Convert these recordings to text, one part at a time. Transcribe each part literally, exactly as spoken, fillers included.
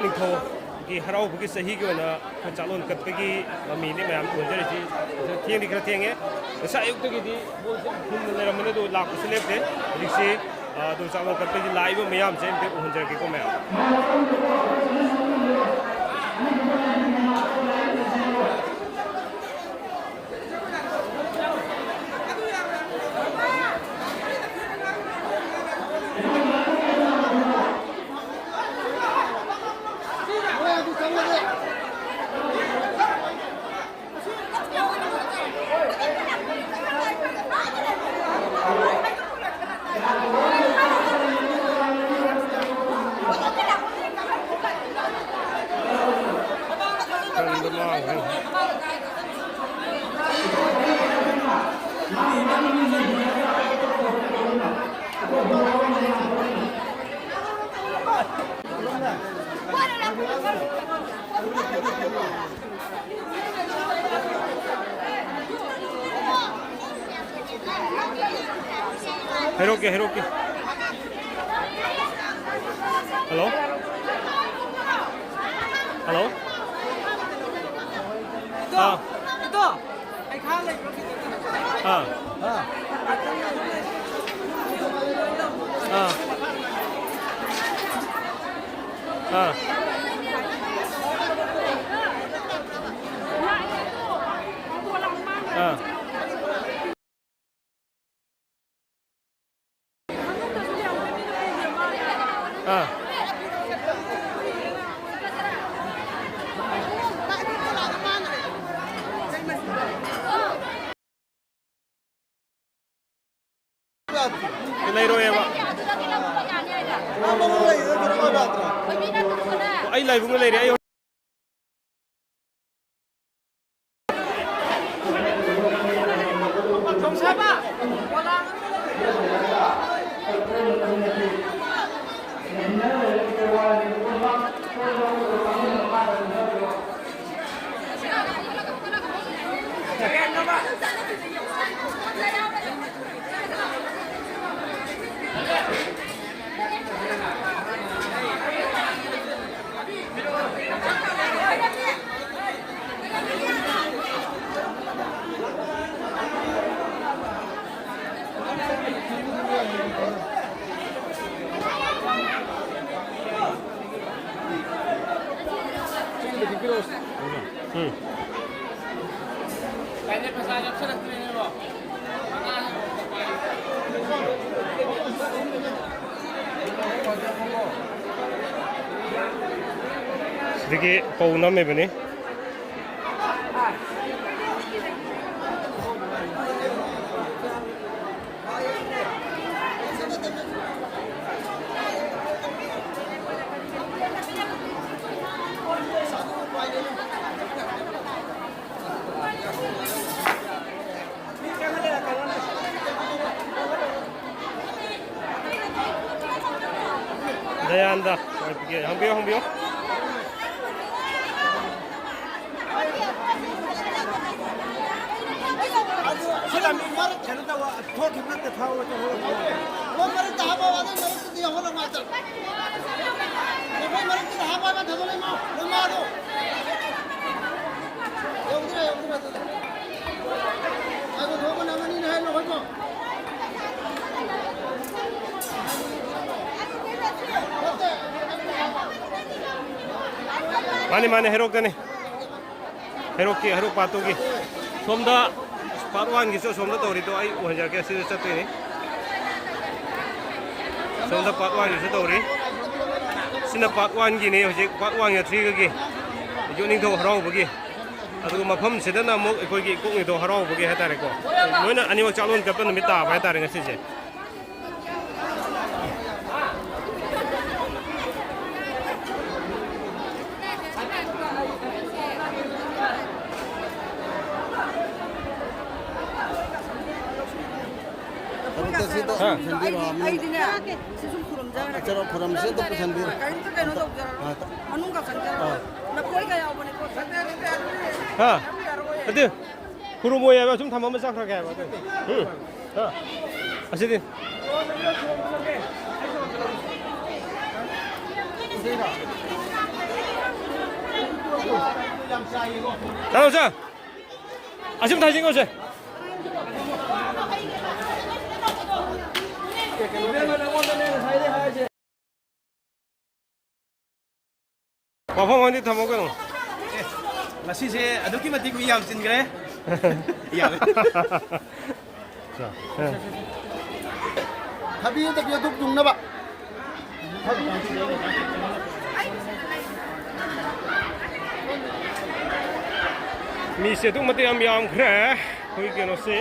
ꯅꯤꯡꯊꯧꯒꯤ ꯍꯔꯥꯎꯕꯒꯤ ꯆꯍꯤꯒꯤ ꯑꯣꯏꯅ ꯑꯩꯈꯣꯏ ꯆꯥꯛꯂꯣꯟ ꯀꯠꯄꯒꯤ ꯃꯃꯤꯅꯤ ꯃꯌꯥꯝ ꯎꯍꯟꯖꯔꯤꯁꯤ꯫ ꯑꯗꯨ ꯊꯦꯡꯗꯤ ꯈꯔ ꯊꯦꯡꯉꯦ꯫ ꯉꯁꯥꯏ ꯑꯌꯨꯛꯇꯒꯤꯗꯤ ꯕꯣꯜꯁꯦ ꯌꯥꯝ ꯊꯤꯟꯅ ꯂꯩꯔꯝꯕꯅꯤ, ꯑꯗꯨ ꯂꯥꯛꯄꯁꯨ ꯂꯦꯞꯇꯦ꯫ ꯍꯧꯖꯤꯛꯁꯤ, ꯑ, ꯑꯗꯨꯝ ꯆꯥꯛꯂꯣꯟ ꯀꯠꯄꯒꯤ ꯂꯥꯛꯏꯕ ꯃꯌꯥꯝꯁꯦ ꯑꯝꯇ ꯎꯍꯟꯖꯔꯛꯀꯦꯀꯣ ꯃꯌꯥꯝ꯫ ꯍꯥꯏꯔꯛꯀꯦ, ꯍꯥꯏꯔꯛꯀꯦ꯫ ꯍꯜꯂꯣ? ꯍꯜꯂꯣ? ꯑꯥ꯫ ꯑꯥ꯫ ꯑꯥ꯫ ꯑꯥ꯫ ꯑꯥ꯫ ꯑꯥ꯫ ꯂꯩꯔꯣꯏꯌꯦꯕ꯫ ꯑꯩ ꯂꯥꯏꯕꯨꯡꯗ ꯂꯩꯔꯦ꯫ ꯑꯩ ꯎꯝ꯫ ꯁꯤꯗꯒꯤ ꯄꯧ ꯅꯝꯃꯤꯕꯅꯤ꯫ ꯗꯌꯥꯟꯗ, ꯍꯪꯕꯤꯌꯨ, ꯍꯪꯕꯤꯌꯨ꯫ ꯁꯤꯗ ꯃꯤ ꯃꯔꯛ ꯀꯩꯅꯣ ꯇꯧꯕ, ꯊꯣꯛꯈꯤꯕ ꯅꯠꯇꯦ, ꯊꯥꯎ ꯇꯧꯔꯒ꯫ ꯃꯔꯛꯇ ꯍꯥꯞꯄ, ꯑꯗꯨ ꯃꯔꯛꯇꯗꯤ ꯌꯥꯎꯍꯜꯂꯣ, ꯃꯥ ꯆꯠ-, ꯑꯩꯈꯣꯏ ꯃꯔꯛꯇꯨꯗ ꯍꯥꯞꯄ ꯑꯃ ꯊꯥꯗꯣꯛꯂꯛꯏ, ꯃꯥ, ꯃꯥꯗꯣ꯫ ꯌꯧꯗ꯭ꯔꯦ, ꯌꯧꯗ꯭ꯔꯦ, ꯑꯗꯨꯗ꯫ ꯉꯥꯏꯈꯣ, ꯊꯣꯛꯄ ꯅꯪ ꯑꯅꯤꯅꯦ ꯍꯥꯏꯔꯣ, ꯍꯣꯏ, ꯃꯥ꯫ ꯃꯥꯅꯤ, ꯃꯥꯅꯤ, ꯍꯩꯔꯣꯛꯇꯅꯤ꯫ ꯍꯩꯔꯣꯛꯀꯤ, ꯍꯩꯔꯣꯛ ꯄꯥꯠꯇꯨꯒꯤ꯫ ꯁꯣꯝꯗ ꯄꯥꯔꯠ ꯋꯥꯟꯒꯤꯁꯨ ꯑꯁꯣꯝꯗ ꯇꯧꯔꯤꯗꯣ ꯑꯩ ꯎꯍꯟꯖꯔꯛꯀꯦ, ꯁꯤꯗ ꯆꯠꯇꯣꯏꯅꯤ꯫ ꯁꯣꯝꯗ ꯄꯥꯔꯠ ꯋꯥꯟꯒꯤꯁꯨ ꯇꯧꯔꯤ꯫ ꯁꯤꯅ ꯄꯥꯔꯠ ꯋꯥꯟꯒꯤꯅꯤ, ꯍꯧꯖꯤꯛ ꯄꯥꯔꯠ ꯋꯥꯟꯒ ꯊ꯭ꯔꯤꯒꯒꯤ ꯌꯣꯠꯅꯤꯡꯊꯧ ꯍꯔꯥꯎꯕꯒꯤ꯫ ꯑꯗꯨꯒ ꯃꯐꯝꯁꯤꯗꯅ ꯑꯃꯨꯛ ꯑꯩꯈꯣꯏꯒꯤ ꯀꯣꯛ ꯅꯤꯡꯊꯧ ꯍꯔꯥꯎꯕꯒꯤ ꯍꯥꯏꯇꯥꯔꯦꯀꯣ꯫ ꯂꯣꯏꯅ ꯑꯅꯤꯃꯛ ꯆꯥꯛꯂꯣꯟ ꯀꯠꯄ ꯅꯨꯃꯤꯠ ꯇꯥꯕ ꯍꯥꯏꯇꯥꯔꯦ ꯉꯁꯤꯁꯦ꯫ ꯊꯕꯛꯇ ꯁꯤꯗ ꯍꯥ꯫ ꯄꯨꯁꯟꯕꯤꯔꯣ, ꯑꯩ, ꯑꯩꯗꯤꯅꯦ, ꯁꯤ ꯁꯨꯝ ꯈꯨꯔꯨꯝꯖꯔꯒꯦ꯫ ꯆꯠꯂꯣ, ꯈꯨꯔꯨꯝꯁꯦ, ꯑꯝꯇ ꯄꯨꯁꯟꯕꯤꯔꯣ꯫ ꯀꯔꯤꯝꯇ ꯀꯩꯅꯣ ꯑꯝꯇ, ꯇꯧꯖꯔꯔꯣꯏ꯫ ꯑꯥ, ꯃꯅꯨꯡꯒ ꯆꯪꯖꯔꯔꯣꯏ꯫ ꯑꯥ꯫ ꯂꯐꯣꯏꯒ ꯌꯥꯎꯕꯅꯦꯀꯣ꯫ ꯍꯥ? ꯅꯠꯇꯦ, ꯈꯨꯔꯨꯝꯃꯣꯏ ꯍꯥꯏꯕ, ꯁꯨꯝ ꯊꯝꯃꯝꯃ ꯆꯠꯈ꯭ꯔꯒꯦ ꯍꯥꯏꯕ꯫ ꯎꯝ꯫ ꯍꯥ? ꯑꯁꯤꯗꯤ꯫ ꯆꯠꯂꯣ, ꯆꯠꯂꯣ꯫ ꯑꯁꯨꯝ ꯊꯥꯖꯤꯟꯈꯣꯁꯦ꯫ ꯋꯥꯐꯝ ꯑꯃꯗꯤ ꯊꯝꯃꯣ ꯀꯩꯅꯣ꯫ ꯉꯁꯤꯁꯦ ꯑꯗꯨꯛꯀꯤ ꯃꯇꯤꯛ ꯃꯤ ꯌꯥꯝ ꯆꯤꯟꯈ꯭ꯔꯦ꯫ ꯌꯥꯝꯃꯦ꯫ ꯊꯕꯤ ꯑꯝꯇ ꯄꯤꯌꯣ, ꯙꯨꯞ ꯌꯨꯡꯅꯕ꯫ ꯃꯤꯁꯦ ꯑꯗꯨꯛ ꯃꯇꯤꯛ ꯌꯥꯝ ꯌꯥꯝꯈ꯭ꯔꯦ꯫ ꯑꯩꯈꯣꯏ ꯀꯩꯅꯣꯁꯦ꯫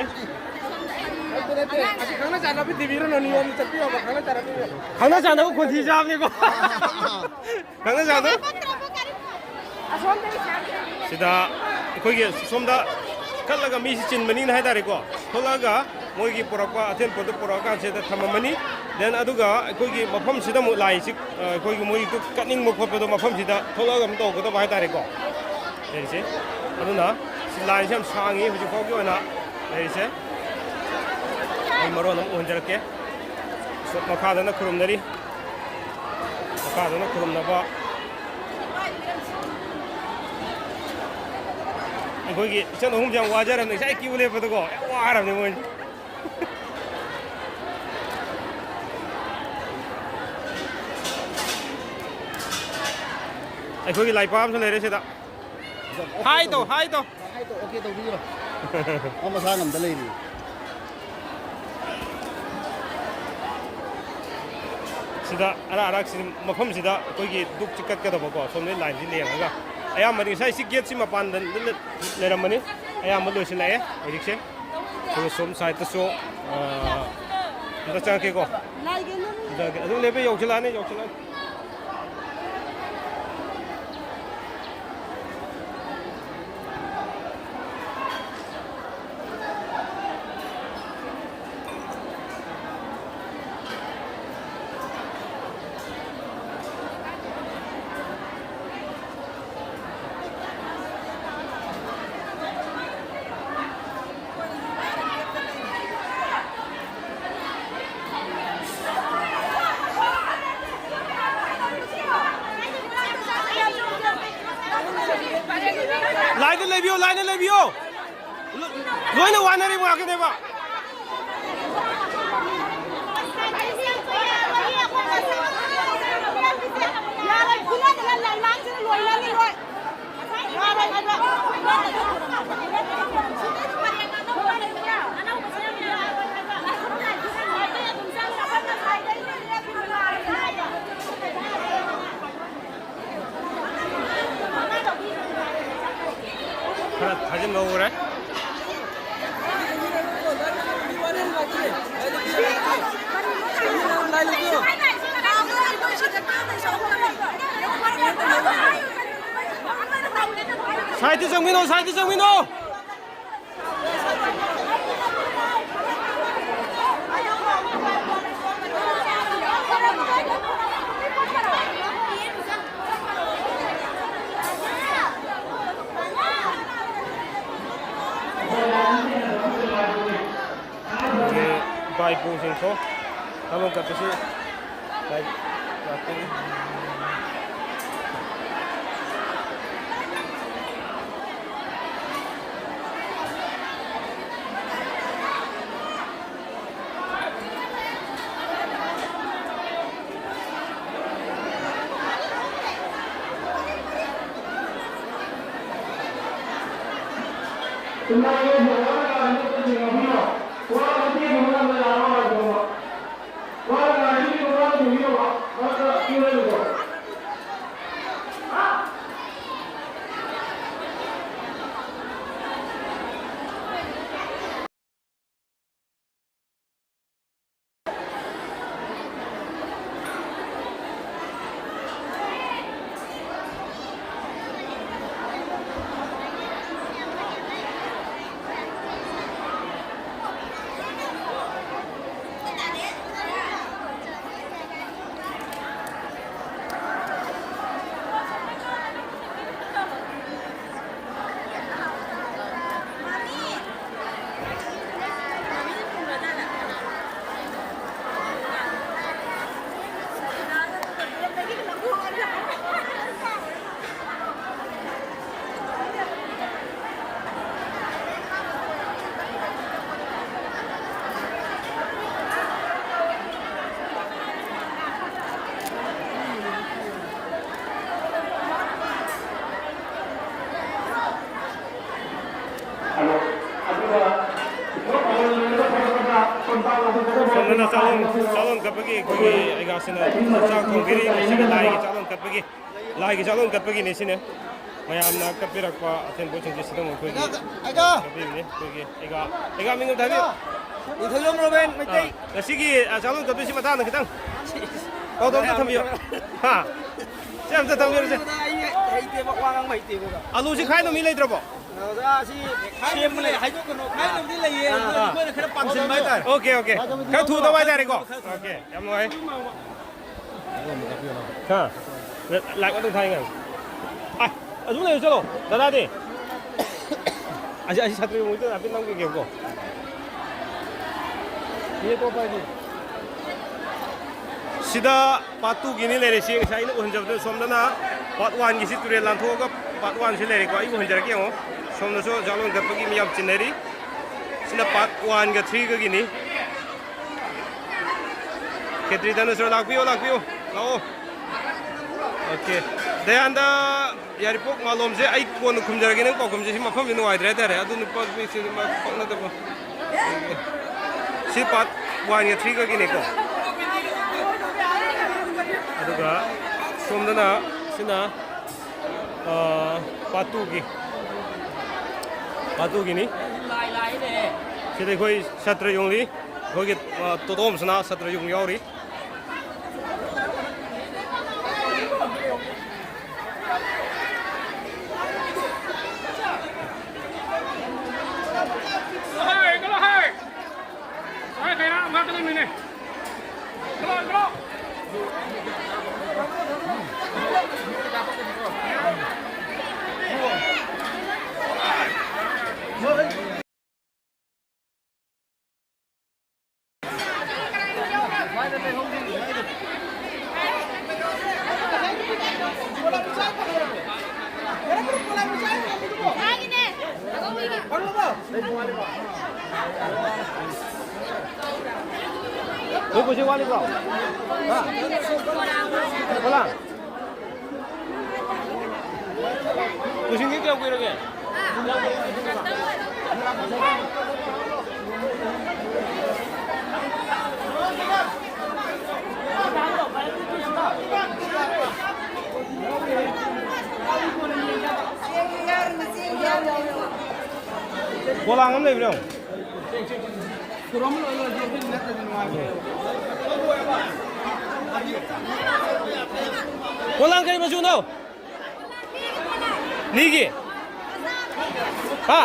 ꯅꯠꯇꯦ, ꯅꯠꯇꯦ꯫ ꯑꯁꯤ ꯈꯪꯅ ꯆꯥꯟꯅꯕ ꯊꯤꯕꯤꯔꯨꯅꯨ, ꯅꯤꯌꯣꯝ ꯆꯠꯄꯤꯌꯣꯕ, ꯈꯪꯅ ꯆꯥꯟꯅꯕ ꯊꯤꯕꯤꯔꯨꯅꯨ꯫ ꯈꯪꯅ ꯆꯥꯟꯅꯕ ꯈꯣꯟꯊꯤ ꯆꯥꯕꯅꯤꯀꯣ꯫ ꯈꯪꯅ ꯆꯥꯟꯅꯕ꯫ ꯁꯤꯗ ꯑꯩꯈꯣꯏꯒꯤ ꯁꯣꯝꯗ ꯀꯠꯂꯒ ꯃꯤꯁꯤ ꯆꯤꯟꯕꯅꯤꯅ ꯍꯥꯏꯇꯥꯔꯦꯀꯣ, ꯊꯣꯛꯂꯛꯑꯒ ꯃꯣꯏꯒꯤ ꯄꯨꯔꯛꯄ ꯑꯊꯦꯟ ꯄꯣꯠꯇꯨ ꯄꯨꯔꯛꯑꯀꯥꯟꯁꯤꯗ ꯊꯝꯃꯝꯃꯅꯤ꯫ Then ꯑꯗꯨꯒ ꯑꯩꯈꯣꯏꯒꯤ ꯃꯐꯝꯁꯤꯗ ꯑꯃꯨꯛ ꯂꯥꯏꯁꯤ, ꯑ, ꯑꯩꯈꯣꯏꯒꯤ ꯃꯣꯏ ꯀꯠꯅꯤꯡꯕ ꯈꯣꯠꯄꯗꯣ ꯃꯐꯝꯁꯤꯗ ꯊꯣꯛꯂꯛꯑꯒ ꯑꯃꯨꯛ ꯇꯧꯒꯗꯕ ꯍꯥꯏꯇꯥꯔꯦꯀꯣ꯫ ꯂꯩꯔꯤꯁꯦ꯫ ꯑꯗꯨꯅ ꯁꯤ ꯂꯥꯏꯟꯁꯦ ꯌꯥꯝ ꯁꯥꯡꯉꯤ ꯍꯧꯖꯤꯛ ꯐꯥꯎꯒꯤ ꯑꯣꯏꯅ ꯂꯩꯔꯤꯁꯦ꯫ ꯑꯩ ꯃꯔꯣꯟ ꯑꯃ ꯎꯍꯟꯖꯔꯛꯀꯦ꯫ ꯁꯣ-, ꯃꯈꯥꯗꯅ ꯈꯨꯔꯨꯝꯅꯔꯤ꯫ ꯃꯈꯥꯗꯅ ꯈꯨꯔꯨꯝꯅꯕ꯫ ꯑꯩꯈꯣꯏꯒꯤ ꯏꯆꯟ ꯑꯍꯨꯝꯁꯦ ꯌꯥꯝ ꯋꯥꯖꯔꯕꯅꯤ, ꯉꯁꯥꯏ ꯀ꯭ꯌꯨ ꯂꯦꯞꯄꯗꯀꯣ ꯌꯥꯝ ꯋꯥꯔꯕꯅꯤ ꯃꯣꯏ꯫ ꯑꯩꯈꯣꯏꯒꯤ ꯂꯥꯏꯄꯥ ꯑꯃꯁꯨ ꯂꯩꯔꯦ ꯁꯤꯗ꯫ ꯍꯥꯏ ꯇꯧ, ꯍꯥꯏ ꯇꯧ꯫ ꯍꯥꯏ ꯇꯧ, ꯑꯣꯀꯦ ꯇꯧꯕꯤꯈ꯭ꯔꯣ꯫ ꯃꯥ ꯃꯁꯥ ꯉꯝꯗ ꯂꯩꯔꯤ꯫ ꯁꯤꯗ ꯑꯔꯥꯛ ꯑꯔꯥꯛꯁꯤ ꯃꯐꯝꯁꯤꯗ ꯑꯩꯈꯣꯏꯒꯤ ꯗꯨꯛꯁꯤ ꯀꯠꯀꯗꯕꯀꯣ, ꯁꯣꯝꯗꯩ ꯂꯥꯏꯟꯁꯤ ꯂꯦꯡꯉꯒ꯫ ꯑꯌꯥꯝꯕꯗꯤ ꯉꯁꯥꯏ ꯁꯤ ꯒꯦꯠꯁꯤ ꯃꯄꯥꯟꯗ ꯂꯩꯔꯝꯕꯅꯤ, ꯑꯌꯥꯝꯕ ꯂꯣꯏꯁꯤꯜꯂꯛꯑꯦ ꯍꯧꯖꯤꯛꯁꯦ꯫ ꯑꯗꯨꯒ ꯁꯣꯝ ꯁꯥꯏꯠꯇꯁꯨ, ꯑ, ꯑꯝꯇ ꯆꯪꯉꯛꯀꯦꯀꯣ꯫ ꯆꯪꯉꯛꯀꯦ꯫ ꯑꯗꯨꯝ ꯂꯦꯞꯄ, ꯌꯧꯁꯤꯜꯂꯛꯑꯅꯤ, ꯌꯧꯁꯤꯜꯂꯛꯑꯅꯤ꯫ ꯂꯥꯏꯟꯗ ꯂꯦꯞꯄꯤꯌꯣ, ꯂꯥꯏꯟꯗ ꯂꯦꯞꯄꯤꯌꯣ꯫ ꯂꯣꯏꯅ ꯋꯥꯅꯔꯤꯕ ꯉꯥꯛꯇꯅꯦꯕ꯫ ꯈꯔ ꯊꯥꯖꯤꯟꯕ ꯍꯧꯈ꯭ꯔꯦ꯫ ꯁꯥꯏꯠꯇ ꯆꯪꯃꯤꯟꯅꯧ, ꯁꯥꯏꯠꯇ ꯆꯪꯃꯤꯟꯅꯧ꯫ ꯑꯩꯈꯣꯏꯒꯤ ꯏꯄꯥ ꯏꯄꯨꯁꯤꯡ ꯀꯣ, ꯊꯥꯕꯜ ꯀꯠꯄꯁꯤ ꯂꯥꯏ ꯉꯥꯛꯇꯅꯤ꯫ ꯆꯥꯛꯂꯣꯟ, ꯆꯥꯛꯂꯣꯟ ꯀꯠꯄꯒꯤ ꯑꯩꯈꯣꯏꯒꯤ ꯑꯩꯒꯥꯁꯤꯅ ꯆꯥꯛ ꯊꯣꯡꯕꯤꯔꯤ꯫ ꯉꯁꯤꯒꯤ ꯂꯥꯏꯒꯤ ꯆꯥꯛꯂꯣꯟ ꯀꯠꯄꯒꯤ, ꯂꯥꯏꯒꯤ ꯆꯥꯛꯂꯣꯟ ꯀꯠꯄꯒꯤꯅꯦ ꯁꯤꯅꯦ꯫ ꯃꯌꯥꯝꯅ ꯀꯠꯄꯤꯔꯛꯄ ꯑꯊꯦꯟ ꯄꯣꯠꯁꯤꯡꯁꯦ ꯁꯤꯗ ꯑꯃꯨꯛ ꯑꯩꯈꯣꯏꯒꯤ ꯑꯩꯒꯥ! ꯀꯠꯄꯤꯕꯅꯦ꯫ ꯑꯩꯈꯣꯏꯒꯤ ꯑꯩꯒꯥ, ꯑꯩꯒꯥ ꯃꯤꯡ ꯑꯝꯇ ꯍꯥꯏꯕꯤꯌꯨ꯫ ꯅꯤꯡꯊꯧꯖꯝ ꯔꯣꯕꯦꯟ ꯃꯩꯇꯩ꯫ ꯑꯥ, ꯉꯁꯤꯒꯤ, ꯑ, ꯆꯥꯛꯂꯣꯟ ꯀꯠꯄꯁꯤ ꯃꯇꯥꯡꯗ ꯈꯤꯇꯪ ꯄꯥꯎꯗꯝ ꯑꯝꯇ ꯊꯝꯕꯤꯌꯨ꯫ ꯍꯥ? ꯁꯤ ꯑꯝꯇ ꯊꯝꯕꯤꯔꯨꯁꯦ꯫ ꯑꯩ ꯍꯩꯇꯦꯕ, ꯋꯥ ꯉꯥꯡꯕ ꯍꯩꯇꯦꯕ꯫ ꯑꯂꯨꯁꯤ ꯈꯥꯏꯅꯕ ꯃꯤ ꯂꯩꯇ꯭ꯔꯕꯣ? ꯑꯣꯖꯥ, ꯑꯁꯤ ꯁꯦꯝꯕ ꯂꯩ, ꯍꯥꯏꯗꯣꯛꯀꯅꯨ꯫ ꯈꯥꯏꯅꯕꯗꯤ ꯂꯩꯌꯦ, ꯑꯗꯨ ꯑꯥ, ꯑꯩꯈꯣꯏꯅ ꯈꯔ ꯄꯥꯝꯁꯤꯟꯕ ꯍꯥꯏꯇꯥꯔꯦ꯫ Okay, okay. ꯈꯔ ꯊꯨꯗꯕ ꯍꯥꯏꯇꯥꯔꯦꯀꯣ꯫ ꯑꯣꯀꯦ, ꯌꯥꯝ ꯅꯨꯡꯉꯥꯏ꯫ ꯍꯥ? ꯂꯥꯏꯛ ꯑꯗꯨꯝ ꯊꯥꯏ ꯉꯥꯏ꯫ ꯑꯥ, ꯑꯗꯨꯝ ꯂꯩꯌꯨ, ꯆꯠꯂꯣ꯫ ꯗꯗꯥꯗꯤ? ꯑꯁꯤ, ꯑꯁꯤ ꯁꯥꯇ꯭ꯔ ꯌꯣꯡꯉꯨꯗ ꯍꯥꯏꯐꯦꯠ ꯅꯝꯈꯤꯒꯦꯕꯀꯣ꯫ ꯁꯤꯗ ꯄꯥꯔꯠ ꯇꯨꯒꯤꯅꯤ ꯂꯩꯔꯤꯁꯤ꯫ ꯉꯁꯥꯏ ꯑꯩꯅ ꯎꯍꯟꯖꯕꯗ ꯁꯣꯝꯗꯅ ꯄꯥꯔꯠ ꯋꯥꯟꯒꯤꯁꯤ ꯇꯨꯔꯦꯜ ꯂꯥꯟꯊꯣꯛꯑꯒ ꯄꯥꯔꯠ ꯋꯥꯟꯁꯤ ꯂꯩꯔꯦꯀꯣ꯫ ꯑꯩ ꯎꯍꯟꯖꯔꯛꯀꯦ ꯌꯦꯡꯉꯣ꯫ ꯁꯣꯝꯗꯁꯨ ꯆꯥꯛꯂꯣꯟ ꯀꯠꯄꯒꯤ ꯃꯤ ꯌꯥꯝ ꯆꯤꯟꯅꯔꯤ꯫ ꯁꯤꯅ ꯄꯥꯔꯠ ꯋꯥꯟꯒ ꯊ꯭ꯔꯤꯒꯒꯤꯅꯤ꯫ ꯈꯦꯇ꯭ꯔꯤ ꯙꯅꯦꯁꯣꯔ, ꯂꯥꯛꯄꯤꯌꯣ, ꯂꯥꯛꯄꯤꯌꯣ, ꯂꯥꯛꯑꯣ꯫ ꯑꯣꯀꯦ꯫ ꯗꯌꯥꯟꯗ ꯌꯥꯏꯔꯤꯄꯣꯛ ꯃꯥꯂꯣꯝꯁꯦ ꯑꯩ ꯀꯣꯟꯅ ꯈꯨꯝꯖꯔꯒꯦ, ꯅꯪ ꯄꯥꯎꯈꯨꯝꯁꯦ꯫ ꯁꯤ ꯃꯐꯝꯁꯦ ꯅꯨꯡꯉꯥꯏꯇ꯭ꯔꯦ ꯍꯥꯏꯇꯥꯔꯦ꯫ ꯑꯗꯨ ꯅꯨꯄꯥ ꯃꯤꯁꯦ ꯃꯥ ꯄꯛꯅꯗꯕ꯫ ꯁꯤ ꯄꯥꯔꯠ ꯋꯥꯟꯒ ꯊ꯭ꯔꯤꯒꯒꯤꯅꯤꯀꯣ꯫ ꯑꯗꯨꯒ ꯁꯣꯝꯗꯅ ꯁꯤꯅ, ꯑ, ꯄꯥꯔꯠ ꯇꯨꯒꯤ, ꯄꯥꯔꯠ ꯇꯨꯒꯤꯅꯤ꯫ ꯁꯤꯗ ꯑꯩꯈꯣꯏ ꯁꯥꯇ꯭ꯔ ꯌꯣꯡꯂꯤ, ꯑꯩꯈꯣꯏꯒꯤ, ꯑ, ꯇꯣꯇꯣꯝꯁꯅꯥ ꯁꯥꯇ꯭ꯔ ꯌꯣꯡ ꯌꯥꯎꯔꯤ꯫ ꯅꯣꯏ ꯀꯨꯁꯤ ꯋꯥꯠꯂꯤꯕ꯭ꯔꯣ? ꯍꯥ? ꯄꯣꯂꯥꯡ? ꯀꯨꯁꯤꯡꯒꯤ ꯀꯌꯥꯝ ꯀꯨꯏꯔꯒꯦ? ꯄꯣꯂꯥꯡ ꯑꯃ ꯂꯩꯕ꯭ꯔꯣ? ꯌꯦꯡꯉꯣ꯫ ꯄꯣꯂꯥꯡ ꯀꯔꯤ ꯃꯆꯨꯅꯣ? ꯂꯤꯒꯤ꯫ ꯍꯥ?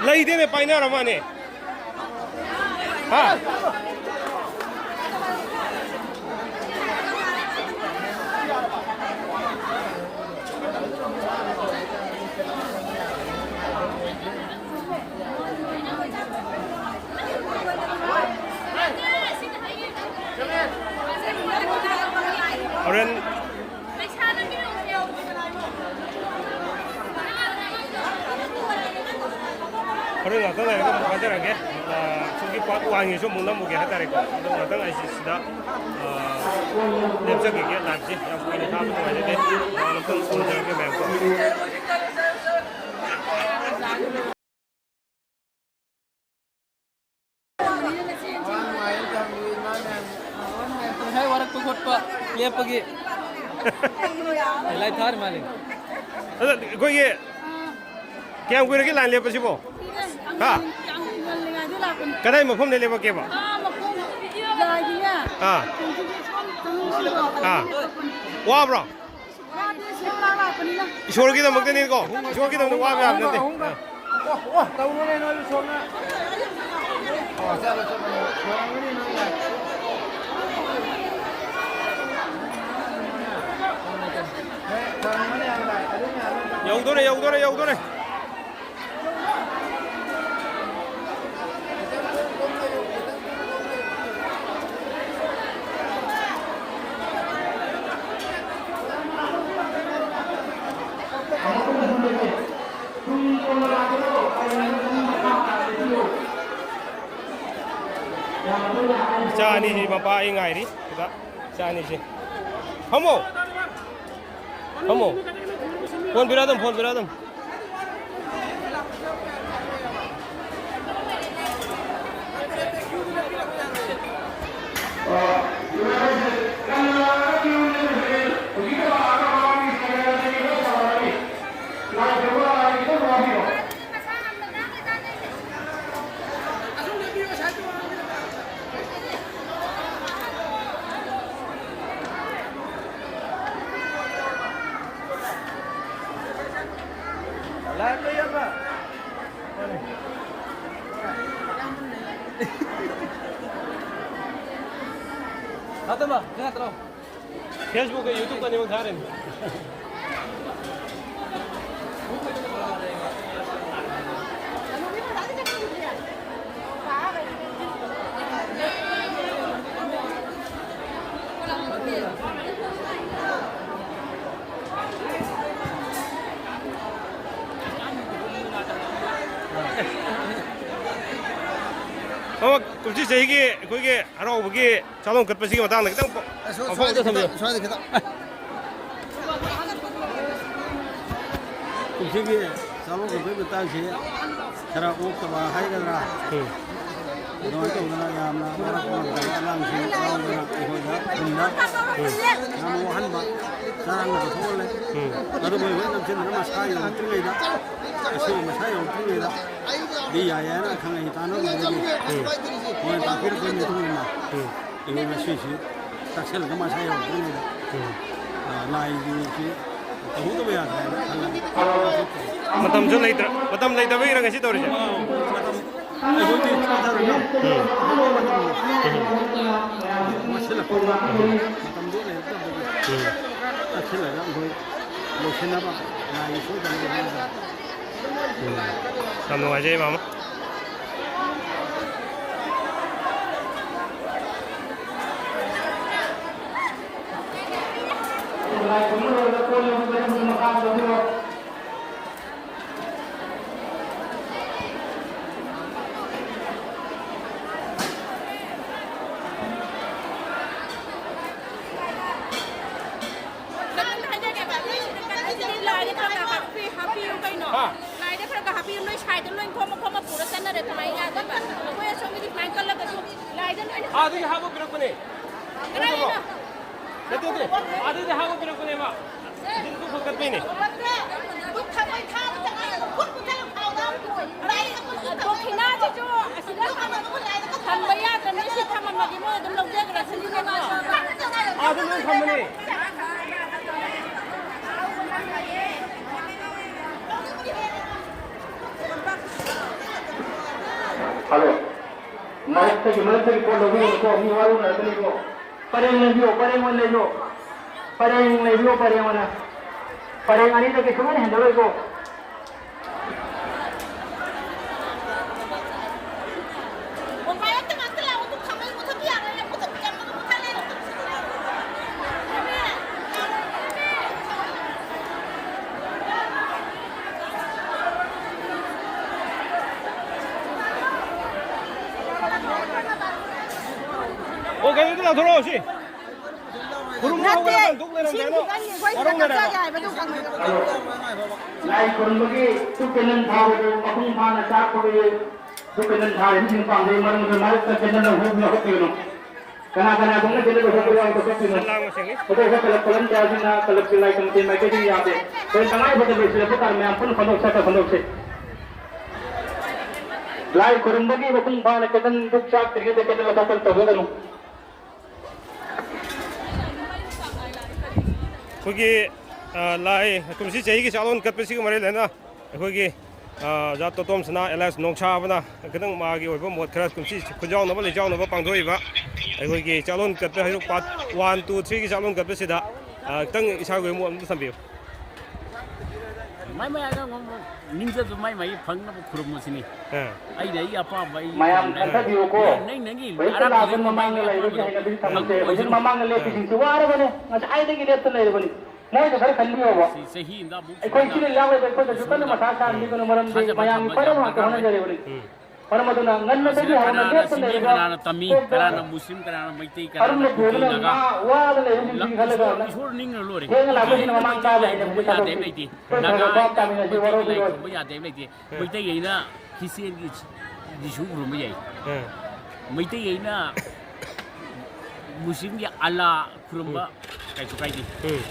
ꯂꯩꯗꯦꯅꯦ, ꯄꯥꯏꯅꯔ ꯃꯥꯅꯦ꯫ ꯍꯥ? ꯍꯣꯔꯦꯟ ꯍꯣꯔꯦꯟ ꯉꯥꯛꯇꯪ ꯂꯩꯔꯒ ꯑꯃꯨꯛ ꯊꯥꯖꯔꯛꯑꯒꯦ꯫ ꯑ, ꯁꯣꯝꯒꯤ part one ꯒꯤꯁꯨ ꯑꯃꯨꯛ ꯅꯝꯃꯨꯒꯦ ꯍꯥꯏꯇꯥꯔꯦꯀꯣ꯫ ꯑꯗꯣ ꯉꯥꯛꯇꯪ ꯑꯩꯁꯦ ꯁꯤꯗ, ꯑ, ꯂꯦꯞꯆꯈꯤꯒꯦ꯫ Live ꯁꯦ ꯌꯥꯝ ꯀꯨꯏꯅ ꯊꯥꯕ ꯅꯨꯡꯉꯥꯏꯖꯗꯦ꯫ ꯃꯌꯥꯝ ꯑꯝꯇꯪ ꯎꯅꯖꯔꯛꯀꯦ ꯃꯌꯥꯝꯀꯣ꯫ ꯉꯁꯥꯏ ꯋꯥꯔꯛꯄ ꯈꯣꯠꯄ ꯂꯦꯞꯄꯒꯤ ꯂꯥꯏ ꯊꯥꯔꯤ ꯃꯥꯜꯂꯦ꯫ ꯑꯗꯣ ꯑꯩꯈꯣꯏꯒꯤ ꯀꯌꯥꯝ ꯀꯨꯏꯔꯒꯦ line ꯂꯦꯞꯄꯁꯤꯕꯣ? ꯍꯥ? ꯀꯗꯥꯏ ꯃꯐꯝꯗ ꯂꯦꯞꯄꯛꯀꯦꯕ? ꯑꯥ꯫ ꯑꯥ꯫ ꯋꯥꯕ꯭ꯔꯣ? ꯏꯁꯣꯔꯒꯤꯗꯃꯛꯇꯅꯤꯀꯣ, ꯏꯁꯣꯔꯒꯤꯗꯃꯛꯇ ꯋꯥꯕ ꯌꯥꯕ ꯅꯠꯇꯦ꯫ ꯑꯣ, ꯑꯣ, ꯇꯧꯔꯨꯅꯦ ꯅꯣꯏꯁꯨ ꯁꯣꯝꯅ꯫ ꯑꯣ, ꯆꯠꯂꯣ, ꯆꯠꯂꯣ, ꯁꯣꯝꯒꯤꯅꯤ ꯅꯣꯏꯅ꯫ ꯌꯧꯗꯣꯔꯦ, ꯌꯧꯗꯣꯔꯦ, ꯌꯧꯗꯣꯔꯦ꯫ ꯏꯆꯥ ꯑꯅꯤꯁꯤ ꯃꯄꯥ ꯑꯩ ꯉꯥꯏꯔꯤ꯫ ꯁꯤꯗ ꯏꯆꯥ ꯑꯅꯤꯁꯤ꯫ ꯐꯝꯃꯣ꯫ ꯐꯝꯃꯣ꯫ ꯐꯣꯟ ꯄꯤꯔꯛꯑꯣ ꯑꯗꯨꯝ, ꯐꯣꯟ ꯄꯤꯔꯛꯑꯣ ꯑꯗꯨꯝ꯫ ꯐꯦꯁꯕꯨꯛꯀ ꯌꯨꯇ꯭ꯌꯨꯕꯀ ꯑꯅꯤꯃꯛ ꯊꯥꯔꯤꯅꯤ꯫ ꯃꯃꯥ, ꯀꯨꯝꯁꯤ ꯆꯍꯤꯒꯤ ꯑꯩꯈꯣꯏꯒꯤ ꯍꯔꯥꯎꯕꯒꯤ ꯆꯥꯂꯣꯟ ꯀꯠꯄꯁꯤꯒꯤ ꯃꯇꯥꯡꯗ ꯈꯤꯇꯪ ꯑꯁ, ꯄꯥꯎ ꯁ꯭ꯋꯥꯏꯗ ꯐꯥꯎꯗ ꯊꯝꯕꯤꯌꯨ꯫ ꯈꯤꯇꯪ, ꯁ꯭ꯋꯥꯏꯗ ꯈꯤꯇꯪ꯫ ꯀꯨꯝꯁꯤꯒꯤ ꯆꯥꯂꯣꯟ ꯀꯠꯄꯒꯤ ꯃꯇꯥꯡꯁꯤ ꯈꯔ ꯑꯣꯛꯇꯕ ꯍꯥꯏꯒꯗ꯭ꯔꯥ? ꯎꯝ꯫ ꯑꯗꯨꯃꯥꯏꯅ ꯇꯧꯗꯅ ꯌꯥꯝꯅ ꯋꯥꯔꯛꯄ ꯉꯝꯗꯕ ꯑꯉꯥꯡꯁꯤꯡ ꯌꯥꯎꯗꯅ ꯑꯩꯈꯣꯏꯗ ꯈꯨꯟꯗ ꯎꯝ꯫ ꯌꯥꯝꯅ ꯋꯥꯍꯟꯕ ꯆꯔꯥꯡꯅꯕ ꯊꯣꯛꯍꯜꯂꯦ꯫ ꯎꯝ꯫ ꯑꯗꯨꯕꯨ ꯑꯩꯈꯣꯏ ꯅꯝꯁꯤꯟꯗꯨꯅ ꯃꯁꯥ ꯌꯧꯔꯛꯇ꯭ꯔꯤꯉꯩꯗ, ꯑꯁꯣꯏꯕ ꯃꯁꯥ ꯌꯧꯔꯛꯇ꯭ꯔꯤꯉꯩꯗ ꯗꯤ ꯌꯥꯏ ꯍꯥꯏꯅ ꯈꯪꯉꯛꯏ ꯇꯥꯟꯅꯕꯗꯒꯤ ꯎꯝ꯫ ꯃꯣꯏꯅ ꯇꯥꯛꯄꯤꯔꯛꯄꯒꯤ ꯃꯇꯨꯡ ꯏꯟꯅ ꯎꯝ꯫ ꯑꯩꯈꯣꯏ ꯉꯁꯤꯁꯤ ꯇꯛꯁꯤꯜꯂꯒ ꯃꯁꯥ ꯌꯧꯔꯛꯇ꯭ꯔꯤꯉꯩꯗ, ꯎꯝ꯫ ꯑ, ꯂꯥꯏꯒꯤ ꯁꯤ ꯇꯧꯍꯧꯗꯕ ꯌꯥꯗ꯭ꯔꯦ ꯍꯥꯏꯅ ꯈꯜꯂꯒ ꯃꯇꯝꯁꯨ ꯂꯩꯇ꯭ꯔ-, ꯃꯇꯝ ꯂꯩꯇꯕꯒꯤꯔ ꯉꯁꯤ ꯇꯧꯔꯤꯁꯦ? ꯑꯧ, ꯃꯇꯝ ꯑꯩꯈꯣꯏꯗꯤ ꯆꯥꯊꯔꯒ ꯎꯝ꯫ ꯃꯇꯝ ꯎꯝ꯫ ꯋꯥꯠꯁꯤꯜꯂꯛꯄ ꯎꯝ꯫ ꯃꯇꯝꯗꯣ ꯂꯩꯔꯛꯇꯕꯗꯒꯤ ꯎꯝ꯫ ꯇꯛꯁꯤꯜꯂꯒ ꯑꯩꯈꯣꯏ ꯂꯣꯏꯁꯤꯟꯅꯕ ꯂꯥꯏꯒꯤ ꯁꯣꯏꯗꯅꯕ ꯍꯣꯠꯅꯖꯕ꯫ ꯎꯝ꯫ ꯌꯥꯝ ꯅꯨꯡꯉꯥꯏꯖꯩ, ꯃꯥꯃ꯫ ꯍꯥꯞꯄꯤꯌꯨ ꯀꯩꯅꯣ? ꯍꯥ? ꯂꯥꯏꯗ ꯈꯔ ꯈꯔ ꯍꯥꯞꯄꯤꯌꯨ꯫ ꯅꯣꯏ ꯁꯥꯏꯗ ꯂꯣꯏ ꯈꯣꯝꯃ ꯈꯣꯝꯃ ꯄꯨꯔ ꯆꯠꯅꯔꯦ, ꯀꯃꯥꯏꯅ ꯌꯥꯗꯣꯏꯕ? ꯑꯩꯈꯣꯏ ꯑꯁꯣꯝꯒꯤꯗꯤ ꯁꯨꯃꯥꯏꯅ ꯀꯜꯂꯒꯁꯨ ꯂꯥꯏꯗ ꯂꯣꯏꯅ ꯑꯥꯗꯒꯤ ꯍꯥꯞꯄ ꯄꯤꯔꯛꯄꯅꯦ꯫ ꯀꯗꯥꯏꯗꯩꯅꯣ? ꯅꯠꯇꯦ, ꯅꯠꯇꯦ꯫ ꯑꯥꯗꯒꯤ ꯍꯥꯞꯄ ꯄꯤꯔꯛꯄꯅꯦꯕ꯫ ꯗꯨꯛ ꯈꯛ ꯀꯠꯄꯩꯅꯦ꯫ ꯗꯨꯛ ꯊꯝꯕꯩ ꯊꯥꯕ ꯆꯪꯉꯛꯑꯦ꯫ ꯈꯨꯠ ꯄꯨꯊꯔ ꯈꯥꯎꯗ ꯍꯥꯞꯄꯣꯏ꯫ ꯂꯥꯏꯗ ꯈꯨꯠ ꯄꯨꯊꯔ ꯗꯈꯤꯅꯥꯁꯤꯁꯨ ꯑꯁꯤꯗ ꯊꯝꯕ ꯌꯥꯗ꯭ꯔꯕꯅꯤ꯫ ꯁꯤ ꯊꯝꯃꯝꯃꯗꯤ ꯃꯣꯏ ꯑꯗꯨꯝ ꯂꯧꯖꯈ꯭ꯔꯁꯤꯅꯦꯀꯣ꯫ ꯑꯥꯗ ꯂꯣꯏ ꯊꯝꯕꯅꯦ꯫ ꯍꯜꯂꯣ꯫ ꯃꯔꯛꯇꯒꯤ, ꯃꯔꯛꯇꯒꯤ ꯄꯣꯠ ꯂꯧꯕꯤꯒꯅꯨꯀꯣ, ꯃꯤ ꯋꯥꯔꯧꯅꯔꯛꯀꯅꯤꯀꯣ꯫ ꯄꯔꯦꯡ ꯂꯩꯕꯤꯌꯣ, ꯄꯔꯦꯡ ꯑꯣꯏꯅ ꯂꯩꯕꯤꯌꯣ꯫ ꯄꯔꯦꯡ ꯂꯩꯕꯤꯌꯣ, ꯄꯔꯦꯡ ꯑꯣꯏꯅ꯫ ꯄꯔꯦꯡ ꯑꯅꯤꯗꯒꯤ ꯁꯨꯡꯍꯦꯟ ꯍꯦꯟꯗꯔꯣꯏꯀꯣ꯫ ꯑꯣ, ꯀꯩꯅꯣꯗ ꯂꯥꯎꯊꯣꯔꯛꯑꯣ ꯁꯤ꯫ ꯈꯨꯔꯨꯝꯕ ꯅꯠꯇꯦ, ꯍꯧꯒꯠꯂꯒ ꯗꯨꯛ ꯂꯩꯔꯝꯗꯦ ꯏꯁꯤꯡ ꯍꯥꯏꯅ ꯈꯤꯇꯪ ꯑꯩꯈꯣꯏ ꯁꯤꯗ ꯋꯥꯔꯧꯅꯔꯦꯕ꯫ ꯀꯠꯆꯒꯦ ꯍꯥꯏꯕꯗꯨ ꯈꯪꯉꯦ꯫ ꯂꯥꯏ ꯈꯨꯔꯨꯝꯕꯒꯤ ꯙꯨꯞ ꯀꯦꯟꯗꯜ ꯊꯥꯕꯗꯨ ꯃꯄꯨꯡ ꯐꯥꯅ ꯆꯥꯛꯄꯒꯤ ꯙꯨꯞ ꯀꯦꯟꯗꯜ ꯊꯥꯔꯤꯕꯁꯤꯡ ꯄꯥꯝꯖꯩ, ꯃꯔꯝꯗꯤ ꯃꯔꯛꯇ ꯀꯦꯟꯗꯜ ꯂꯧꯍꯧ-, ꯂꯧꯍꯧꯕꯤꯒꯅꯨ꯫ ꯀꯅꯥ ꯀꯅꯥ ꯈꯣꯡꯅ ꯀꯦꯟꯗꯜ ꯂꯧꯍꯧꯕ ꯌꯥꯎꯔꯤꯕ ꯀꯛꯄꯤꯒꯅꯨ꯫ ꯁꯤꯜ ꯂꯥꯡꯕꯁꯤꯡꯅꯤ꯫ ꯑꯗꯨꯒ ꯀ꯭ꯂꯕ ꯀꯣꯂꯝ ꯀꯌꯥꯁꯤꯅ ꯀ꯭ꯂꯕꯀꯤ ꯂꯥꯏ ꯀꯃꯤꯇꯤ ꯃꯥꯏꯀꯩꯗꯒꯤ ꯌꯥꯗꯦ꯫ ꯑꯩꯈꯣꯏ ꯇꯉꯥꯏ ꯐꯗꯕ ꯁꯤꯗ ꯄꯨꯇꯥꯔ ꯃꯌꯥꯝ ꯄꯨꯟꯅ ꯈꯟꯗꯣꯛꯁꯦ, ꯈꯟꯗꯣꯛꯁꯦ꯫ ꯂꯥꯏ ꯈꯨꯔꯨꯝꯕꯒꯤ ꯃꯄꯨꯡ ꯐꯥꯅ ꯀꯦꯟꯗꯜ ꯙꯨꯞ ꯆꯥꯛꯇ꯭ꯔꯤꯉꯩꯗ ꯀꯦꯟꯗꯜ ꯂꯧꯊꯣꯛꯄ ꯇꯧꯕꯤꯒꯅꯨ꯫ ꯑꯩꯈꯣꯏꯒꯤ, ꯑ, ꯂꯥꯏ ꯀꯨꯝꯁꯤ ꯆꯍꯤꯒꯤ ꯆꯥꯛꯂꯣꯟ ꯀꯠꯄꯁꯤꯒ ꯃꯔꯤ ꯂꯩꯅꯅ ꯑꯩꯈꯣꯏꯒꯤ, ꯑ, ꯑꯣꯖꯥ ꯇꯣꯇꯣꯝꯁꯅꯥ alias ꯅꯣꯡꯁꯥꯕꯅ ꯈꯤꯇꯪ ꯃꯥꯒꯤ ꯑꯣꯏꯕ ꯃꯣꯠ ꯈꯔ ꯀꯨꯝꯁꯤ ꯈꯨꯟꯖꯥꯎꯅꯕ ꯂꯩꯖꯥꯎꯅꯕ ꯄꯥꯡꯊꯣꯛꯏꯕ ꯑꯩꯈꯣꯏꯒꯤ ꯆꯥꯛꯂꯣꯟ ꯀꯠꯄ ꯍꯥꯏꯗꯣꯛ part one, two, three ꯒꯤ ꯆꯥꯛꯂꯣꯟ ꯀꯠꯄꯁꯤꯗ, ꯑ, ꯈꯤꯇꯪ ꯏꯁꯥꯒꯤ ꯑꯣꯏꯕ ꯃꯣꯠ ꯑꯃꯇ ꯊꯝꯕꯤꯌꯨ꯫ ꯃꯥꯏ ꯃꯥꯏ ꯑꯗꯨꯝ ꯅꯤꯡꯖꯕ ꯃꯥꯏ ꯃꯥꯏ ꯐꯪꯅꯕ ꯈꯨꯔꯨꯝꯕꯁꯤꯅꯤ꯫ ꯑꯥ꯫ ꯑꯩꯅ ꯑꯩꯒꯤ ꯑꯄꯥꯝꯕ ꯑꯩ ꯃꯌꯥꯝ ꯈꯟꯖꯕꯤꯌꯨꯀꯣ꯫ ꯅꯪ, ꯅꯪ, ꯅꯪꯒꯤ ꯍꯧꯖꯤꯛꯇ ꯑꯔꯥꯞꯄ ꯂꯥꯛꯄ ꯂꯩꯕ ꯃꯥꯏ ꯃꯃꯥꯡꯗ ꯃꯥꯏ ꯂꯩꯕꯁꯦ ꯑꯄꯥꯝꯕꯗꯣ ꯍꯩꯅꯕꯤ ꯊꯝꯁꯦ꯫ ꯐꯪꯕ ꯍꯧꯖꯤꯛ ꯑꯣꯏꯁꯅꯨ꯫ ꯃꯃꯥꯡꯗ ꯑꯥ꯫ ꯂꯦꯞꯄꯤꯁꯤꯡꯁꯤ ꯋꯥꯔꯕꯅꯦ, ꯉꯁꯥꯏꯗꯒꯤ ꯂꯦꯞꯇ ꯂꯩꯔꯕꯅꯤ꯫ ꯃꯣꯏꯁꯨ ꯈꯔ ꯈꯟꯕꯤꯌꯣꯕ꯫ ꯁꯤ ꯆꯍꯤ ꯑꯃꯗ ꯑꯃꯨꯛ ꯑꯩꯈꯣꯏ ꯁꯨꯃꯥꯏꯅ ꯁꯤꯗ ꯌꯥꯎꯔꯤꯕ ꯑꯩꯈꯣꯏꯗꯁꯨ ꯀꯟꯅ ꯏꯁꯣꯔꯗ ꯃꯊꯥ ꯁꯥꯍꯟꯕꯤꯒꯅꯨ, ꯃꯔꯝꯗꯤ ꯊꯥꯖꯕ ꯃꯌꯥꯝꯒꯤ ꯊꯝꯕ ꯌꯥꯝ ꯈ꯭ꯋꯥꯏꯗꯃꯛꯇ ꯗꯔꯀꯥꯔ ꯑꯣꯏ꯫ ꯍꯣꯠꯅꯖꯔꯤꯕꯅꯤ꯫ ꯎꯝ꯫ ꯃꯔꯝ ꯑꯗꯨꯅ ꯉꯟꯅꯗꯒꯤ ꯍꯧꯅ ꯀꯅꯥꯅ ꯂꯦꯞꯇ ꯁꯤꯃꯤ, ꯂꯩꯔꯤꯕ ꯀꯅꯥꯅ ꯇꯝꯃꯤ, ꯁꯣꯝꯗ ꯀꯅꯥꯅ ꯃꯨꯁꯂꯤꯝ, ꯀꯅꯥꯅ ꯃꯩꯇꯩ, ꯀꯅꯥꯅ ꯑꯔꯨꯝꯕ ꯀꯨꯀꯤ, ꯄꯨꯗꯨꯅ ꯅꯥꯒꯥ꯫ ꯉꯥ ꯋꯥꯗ ꯂꯩꯕꯁꯤꯡꯁꯤ ꯂ-, ꯈꯜꯂꯒ ꯏꯁꯣꯔ, ꯏꯁꯣꯔ ꯅꯤꯡꯉ ꯂꯣꯏꯔꯦ꯫ ꯊꯦꯡꯅ ꯂꯥꯛꯄꯁꯤꯅ ꯃꯃꯥꯡ ꯃꯩꯇꯩ ꯀꯥ ꯂꯩ ꯂꯩꯍꯟꯕ ꯍꯥꯏꯕ ꯌꯥꯗꯦ ꯍꯥꯏꯕ ꯂꯩꯇꯦ꯫ ꯑꯩꯈꯣꯏ ꯅꯥꯒꯥ ꯈꯔ ꯈꯔ ꯍꯥꯏꯅ ꯄꯥꯝꯃꯤꯟꯅꯁꯤ, ꯃꯩꯇꯩꯒꯤ ꯂꯥꯏ ꯋꯥꯔꯧꯕꯤꯔꯣꯏ꯫ ꯈꯨꯔꯨꯝꯕ ꯌꯥꯗꯦ ꯍꯥꯏꯕ ꯂꯩꯇꯦ꯫ ꯎꯝ꯫ ꯃꯩꯇꯩ ꯍꯥꯏꯅ ꯈ꯭ꯔꯤꯁꯇꯤꯌꯥꯟꯒꯤ ꯖꯤꯁꯨ ꯈꯨꯔꯨꯝꯕ ꯌꯥꯏ꯫ ꯎꯝ꯫ ꯃꯩꯇꯩ ꯍꯥꯏꯅ ꯃꯨꯁꯂꯤꯝꯒꯤ ꯑꯜꯂꯥ ꯈꯨꯔꯨꯝꯕ ꯎꯝ꯫ ꯀꯩꯁꯨ ꯀꯥꯏꯗꯦ꯫ ꯎꯝ꯫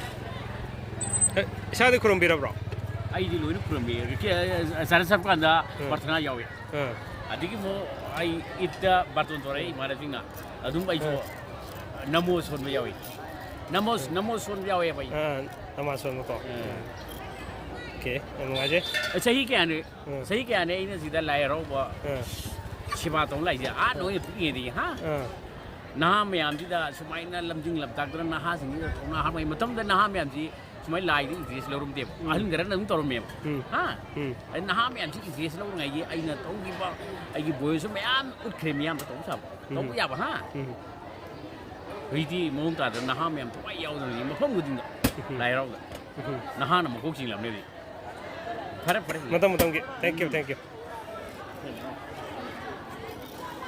ꯑꯦ, ꯏꯁꯥꯗꯤ ꯈꯨꯔꯨꯝꯕꯤꯔꯕ꯭ꯔꯣ? ꯑꯩꯗꯤ ꯂꯣꯏꯅ ꯈꯨꯔꯨꯝꯃꯤ꯫ ꯆꯔꯆ ꯆꯠꯄ ꯀꯥꯟꯗ ꯎꯝ꯫ ꯄ꯭ꯔꯊꯅꯥ ꯌꯥꯎꯏ꯫ ꯎꯝ꯫ ꯑꯗꯒꯤ ꯑꯃꯨꯛ ꯑꯩ ꯏꯗꯇ ꯕꯥꯔꯇꯣꯟ ꯇꯧꯔꯛꯑꯦ ꯏꯃꯥꯟꯅꯕꯁꯤꯡꯅ꯫ ꯑꯗꯨꯝ ꯑꯩꯁꯨ ꯎꯝ꯫ ꯅꯃꯣ ꯁꯣꯟꯕ ꯌꯥꯎꯏ꯫ ꯅꯃꯣ, ꯎꯝ꯫ ꯅꯃꯣ ꯁꯣꯟꯕ ꯌꯥꯎꯋꯦꯕ ꯑꯩ꯫ ꯑꯥ, ꯅꯃꯥꯖ ꯁꯣꯟꯕꯀꯣ꯫ ꯎꯝ꯫ ꯑꯣꯀꯦ, ꯌꯥꯝ ꯅꯨꯡꯉꯥꯏꯖꯩ꯫ ꯆꯍꯤ ꯀꯌꯥꯅꯤ, ꯎꯝ꯫ ꯆꯍꯤ ꯀꯌꯥꯅꯤ ꯑꯩꯅ ꯁꯤꯗ ꯂꯥꯏ ꯍꯔꯥꯎꯕ ꯎꯝ꯫ ꯁꯦꯕꯥ ꯇꯧ ꯂꯥꯛꯏꯁꯦ? ꯑꯥ, ꯎꯝ꯫ ꯅꯣꯏꯅ ꯄꯤꯛꯏꯉꯩꯗꯒꯤ, ꯍꯥ? ꯎꯝ꯫ ꯅꯍꯥ ꯃꯌꯥꯝꯁꯤꯗ ꯁꯨꯃꯥꯏꯅ ꯂꯝꯖꯤꯡ ꯂꯝꯇꯥꯛꯇꯅ ꯅꯍꯥꯁꯤꯡꯁꯤꯗ ꯊꯧꯅꯥ ꯍꯥꯞꯄꯉꯩ ꯃꯇꯝꯗ ꯅꯍꯥ ꯃꯌꯥꯝꯁꯤ ꯁꯨꯃꯥꯏꯅ ꯂꯥꯏꯗ interest ꯂꯧꯔꯝꯗꯦꯕ꯫ ꯎꯝ꯫ ꯑꯍꯟ ꯈꯔꯅ ꯑꯗꯨꯝ ꯇꯧꯔꯝꯃꯦꯕ꯫ ꯎꯝ꯫ ꯍꯥ? ꯎꯝ꯫ ꯑꯗꯩ ꯅꯍꯥ ꯃꯌꯥꯝꯁꯤ interest ꯂꯧꯔꯤꯉꯩꯒꯤ ꯑꯩꯅ ꯇꯧꯈꯤꯕ ꯑꯩꯒꯤ ꯚꯣꯏꯁꯁꯨ ꯃꯌꯥꯝ ꯎꯠꯈ꯭ꯔꯦ ꯃꯤꯌꯥꯝꯗ ꯇꯧꯕ ꯁꯥꯕ꯫ ꯎꯝ꯫ ꯇꯧꯕ ꯌꯥꯕ, ꯍꯥ? ꯎꯝ꯫ ꯍꯧꯖꯤꯛꯇꯤ ꯃꯑꯣꯡ ꯇꯥꯗꯅ ꯅꯍꯥ ꯃꯌꯥꯝ ꯊꯋꯥꯏ ꯌꯥꯎꯗꯅ ꯃꯐꯝ ꯈꯨꯗꯤꯡꯗ ꯎꯝ꯫ ꯂꯥꯏ ꯍꯔꯥꯎꯗ ꯎꯝ꯫ ꯅꯍꯥꯅ ꯃꯀꯣꯛ ꯆꯤꯡꯂꯕꯅꯦ ꯍꯧꯖꯤꯛ꯫ ꯐꯔꯦ, ꯐꯔꯦ꯫ ꯃꯊꯪ, ꯃꯊꯪꯒꯤ꯫ Thank you, thank you꯫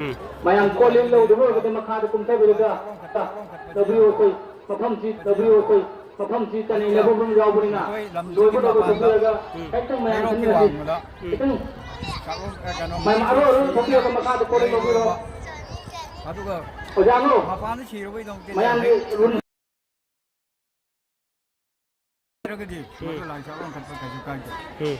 ꯎꯝ꯫ ꯃꯌꯥꯝ ꯀꯣꯜ ꯂꯤꯛ ꯂꯧꯗꯕ ꯑꯣꯏꯔꯒꯗꯤ ꯃꯈꯥꯗ ꯀꯨꯝꯊꯕꯤꯔꯒ ꯇꯧꯕꯤꯌꯨ꯫ ꯑꯩꯈꯣꯏ ꯃꯐꯝꯁꯤ ꯇꯧꯕꯤꯌꯨ꯫ ꯑꯩꯈꯣꯏ ꯃꯐꯝꯁꯤ ꯀꯅꯩꯅꯕ ꯃꯔꯝ ꯌꯥꯎꯕꯅꯤꯅ ꯑꯩꯈꯣꯏ ꯂꯝꯁꯤꯒꯤ ꯂꯣꯏꯕ ꯂꯣꯏꯕ ꯃꯄꯥꯟꯗ ꯇꯧꯕꯤꯔꯒ ꯎꯝ꯫ ꯍꯦꯛꯇ ꯃꯌꯥꯝ ꯍꯩꯔꯣꯛꯀꯤ ꯆꯪꯃꯤꯟꯅꯁꯤ꯫ ꯋꯥꯡꯃꯗ ꯈꯤꯇꯪ ꯆꯥꯛꯂꯣꯟ, ꯑ, ꯀꯩꯅꯣ, ꯃꯌꯥꯝ ꯑꯔꯣꯏ ꯑꯔꯣꯏꯕ ꯊꯣꯛꯄꯤꯔꯒ ꯃꯈꯥꯗ ꯀꯣꯜ ꯂꯤꯛ ꯂꯧꯕꯤꯔꯣ꯫ ꯑꯗꯨꯒ ꯑꯣꯖꯥ ꯑꯃ ꯃꯄꯥꯟꯗ ꯁꯤꯔꯕꯩꯗꯃꯛꯇ ꯃꯌꯥꯝꯒꯤ ꯔꯨꯝ ꯍꯥꯏꯔꯒꯗꯤ ꯎꯝ꯫ ꯃꯗꯨ ꯂꯥꯏ ꯆꯥꯛ ꯂꯣꯟꯈꯠꯄ ꯀꯩꯁꯨ ꯀꯥꯏꯗꯦ꯫ ꯎꯝ꯫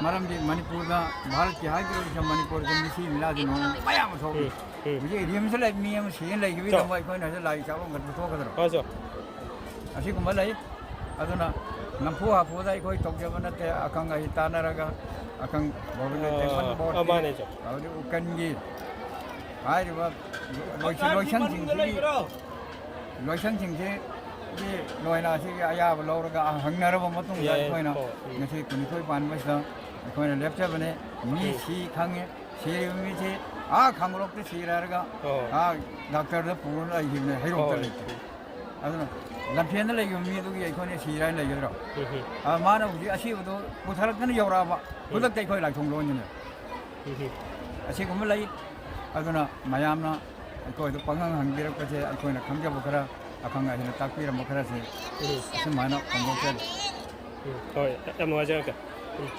ꯃꯔꯝꯗꯤ ꯃꯅꯤꯄꯨꯔꯗ, ꯚꯥꯔꯠꯀꯤ ꯍꯥꯏꯗ꯭ꯔꯒꯁꯨ ꯃꯅꯤꯄꯨꯔꯗ ꯃꯤꯁꯤ ꯃꯤꯂꯥꯁꯤ ꯅꯣꯡꯃ ꯃꯌꯥꯝ ꯑꯃ ꯊꯣꯛꯏ꯫ ꯎꯝ, ꯎꯝ꯫ ꯍꯧꯖꯤꯛ ꯔꯤꯝꯁꯇ ꯂꯩꯕ ꯃꯤ ꯑꯃ ꯁꯤꯅ ꯂꯩꯈꯤꯕꯒꯤꯗꯃꯛ ꯆꯣ꯫ ꯑꯩꯈꯣꯏꯅ ꯍꯧꯖꯤꯛ ꯂꯥꯏ ꯆꯥꯛ ꯂꯣꯟꯈꯠꯄ ꯊꯣꯛꯀꯗ꯭ꯔꯣ? ꯍꯣꯏ, ꯆꯣ꯫ ꯑꯁꯤꯒꯨꯝꯕ ꯂꯩ꯫ ꯑꯗꯨꯅ ꯅꯝꯐꯨ ꯍꯥꯐꯨꯗ ꯑꯩꯈꯣꯏ ꯇꯧꯖꯕ ꯅꯠꯇꯦ꯫ ꯑꯈꯪ ꯑꯍꯩ ꯇꯥꯟꯅꯔꯒ, ꯑꯈꯪ government ꯑ, ꯇꯦꯡꯐꯝ board ꯑ, ꯀꯤ, ꯃꯥꯅꯦ, ꯆꯣ꯫ ꯑꯗꯨꯗꯒꯤ ꯎꯀꯟꯒꯤ ꯍꯥꯏꯔꯤꯕ ꯂꯣꯏꯁꯪ-, ꯂꯣꯏꯁꯪꯁꯤꯡꯁꯤꯒꯤ ꯂꯣꯏꯁꯪꯁꯤꯡꯁꯤ ꯂꯣꯏꯅ ꯑꯁꯤꯒꯤ ꯑꯌꯥꯕ ꯂꯧꯔꯒ ꯍꯪꯅꯔꯕ ꯃꯇꯨꯡꯗ ꯌꯥꯏ, ꯑꯩꯈꯣꯏꯅ ꯍꯣꯏ, ꯎꯝ꯫ ꯉꯁꯤ ꯀꯨꯟꯅꯤꯊꯣꯏ ꯄꯥꯟꯕꯁꯤꯗ ꯑꯩꯈꯣꯏꯅ ꯂꯦꯞꯆꯕꯅꯦ꯫ ꯃꯤ ꯎꯝ꯫ ꯁꯤ ꯈꯪꯉꯦ, ꯁꯤꯔꯤꯕ ꯃꯤꯁꯤ ꯑꯥ ꯈꯥꯡꯕꯣꯛꯇ ꯁꯤꯔꯦ ꯍꯥꯏꯔꯒ ꯍꯣꯏ꯫ ꯑꯥ ꯗꯥꯛꯇꯔꯗ ꯄꯨꯔ ꯂꯩꯈꯤꯕꯅꯦ, ꯍꯩꯔꯣꯛꯇ ꯍꯣꯏ꯫ ꯂꯩꯇꯦ꯫ ꯎꯝ꯫ ꯑꯗꯨꯅ ꯂꯝꯐꯦꯟꯗ ꯂꯩꯈꯤꯕ ꯃꯤꯗꯨꯒꯤ ꯑꯩꯈꯣꯏꯅ ꯁꯤꯔꯦ ꯍꯥꯏꯅ ꯂꯩꯒꯗ꯭ꯔꯣ? ꯎꯝ, ꯎꯝ꯫ ꯑꯥ, ꯃꯥꯅ ꯍꯧꯖꯤꯛ ꯑꯁꯤꯕꯗꯣ ꯄꯨꯊꯔꯛꯇꯅ ꯌꯧꯔꯛꯑꯕ, ꯎꯝ꯫ ꯈꯨꯗꯛꯇ ꯑꯩꯈꯣꯏ ꯂꯥꯏ ꯊꯣꯡ ꯂꯣꯟꯒꯅꯤ꯫ ꯎꯝ, ꯎꯝ꯫ ꯑꯁꯤꯒꯨꯝꯕ ꯂꯩ꯫ ꯑꯗꯨꯅ ꯃꯌꯥꯝꯅ ꯑꯩꯈꯣꯏꯗ ꯄꯪꯍꯪ ꯍꯪꯕꯤꯔꯛꯄꯁꯦ, ꯑꯩꯈꯣꯏꯅ ꯈꯪꯖꯕ ꯈꯔ, ꯑꯈꯪ ꯑꯍꯩꯅ ꯇꯥꯛꯄꯤꯔꯝꯕ ꯈꯔꯁꯦ, ꯎꯝ꯫ ꯑꯁꯨꯃꯥꯏꯅ ꯐꯣꯡꯗꯣꯛꯆꯔꯤ꯫ ꯎꯝ, ꯍꯣꯏ, ꯌꯥꯝ ꯅꯨꯡꯉꯥꯏꯖꯔꯦ, ꯑꯪꯀꯜ꯫ ꯎꯝ꯫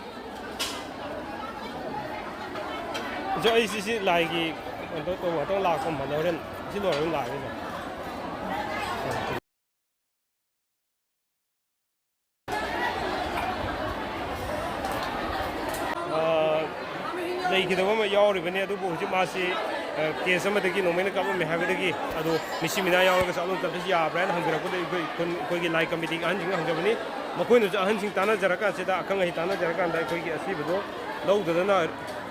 ꯑꯗꯣ ꯑꯩ ꯁꯤꯁꯤ ꯂꯥꯏꯒꯤ ꯀꯩꯅꯣ ꯇꯧꯕ ꯉꯥꯛꯇꯪ ꯂꯥꯛꯄ ꯃꯥꯜꯂꯦ, ꯍꯣꯔꯦꯟ ꯁꯤ ꯂꯣꯏꯔꯒ ꯑꯗꯨꯝ ꯂꯥꯛꯑꯒꯦ꯫ ꯑ, ꯂꯩꯈꯤꯗꯕ ꯑꯃ ꯌꯥꯎꯔꯤꯕꯅꯤ, ꯑꯗꯨꯕꯨ ꯍꯧꯖꯤꯛ ꯃꯥꯁꯤ, ꯑ, ꯀꯦꯁ ꯑꯃꯗꯒꯤ ꯅꯣꯡꯃꯩꯅ ꯀꯥꯞꯂꯝꯃꯦ ꯍꯥꯏꯕꯗꯒꯤ, ꯑꯗꯣ ꯃꯤꯁꯤ ꯃꯤꯅꯥ ꯌꯥꯎꯔꯒ ꯆꯥꯛꯂꯣꯟ ꯇꯝꯕꯁꯤ ꯌꯥꯕ꯭ꯔꯥ ꯍꯥꯏꯅ ꯍꯪꯕꯤꯔꯛꯄꯗ ꯑꯩꯈꯣꯏ ꯈꯨꯟ, ꯑꯩꯈꯣꯏꯒꯤ ꯂꯥꯏ ꯀꯃꯤꯇꯤꯒꯤ ꯑꯍꯟꯁꯤꯡꯗ ꯍꯪꯖꯕꯅꯤ꯫ ꯃꯈꯣꯏꯅꯁꯨ ꯑꯍꯟꯁꯤꯡ ꯇꯥꯟꯅꯖꯔꯀꯥꯟꯁꯤꯗ, ꯑꯈꯪ ꯑꯍꯩ ꯇꯥꯟꯅꯖꯔꯀꯥꯟꯗ ꯑꯩꯈꯣꯏꯒꯤ ꯑꯁꯤꯕꯗꯣ ꯂꯧꯗꯗꯅ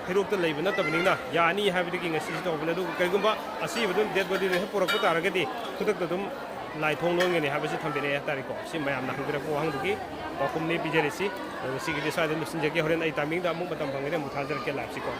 ꯍꯩꯔꯣꯛꯇ ꯂꯩꯕ ꯅꯠꯇꯕꯅꯤꯅ ꯌꯥꯅꯤ ꯍꯥꯏꯕꯗꯒꯤ ꯉꯁꯤꯁꯤ ꯇꯧꯕꯅꯤ꯫ ꯑꯗꯨꯒ ꯀꯔꯤꯒꯨꯝꯕ ꯑꯁꯤꯕꯗꯨ ꯗꯦꯗ ꯕꯣꯗꯤꯗꯨ ꯍꯦꯛ ꯄꯨꯔꯛꯄ ꯇꯥꯔꯒꯗꯤ ꯈꯨꯗꯛꯇ ꯑꯗꯨꯝ ꯂꯥꯏ ꯊꯣꯡ ꯂꯣꯟꯒꯅꯤ ꯍꯥꯏꯕꯁꯤ ꯊꯝꯕꯤꯔꯛꯑꯦ ꯍꯥꯏꯇꯥꯔꯦꯀꯣ꯫ ꯁꯤ ꯃꯌꯥꯝꯅ ꯍꯪꯕꯤꯔꯛꯄ ꯋꯥꯍꯪꯗꯨꯒꯤ ꯄꯥꯎꯈꯨꯝꯅꯤ ꯄꯤꯖꯔꯤꯁꯤ꯫ ꯑꯗꯣ ꯉꯁꯤꯒꯤꯗꯤ ꯁ꯭ꯋꯥꯏꯗ ꯂꯣꯏꯁꯤꯟꯖꯒꯦ꯫ ꯍꯣꯔꯦꯟ ꯑꯩ ꯇꯥꯏꯃꯤꯡꯗ ꯑꯃꯨꯛ ꯃꯇꯝ ꯐꯪꯒꯅꯤ ꯑꯃꯨꯛ ꯊꯥꯖꯔꯛꯀꯦ ꯂꯥꯏꯞꯁꯤꯀꯣ꯫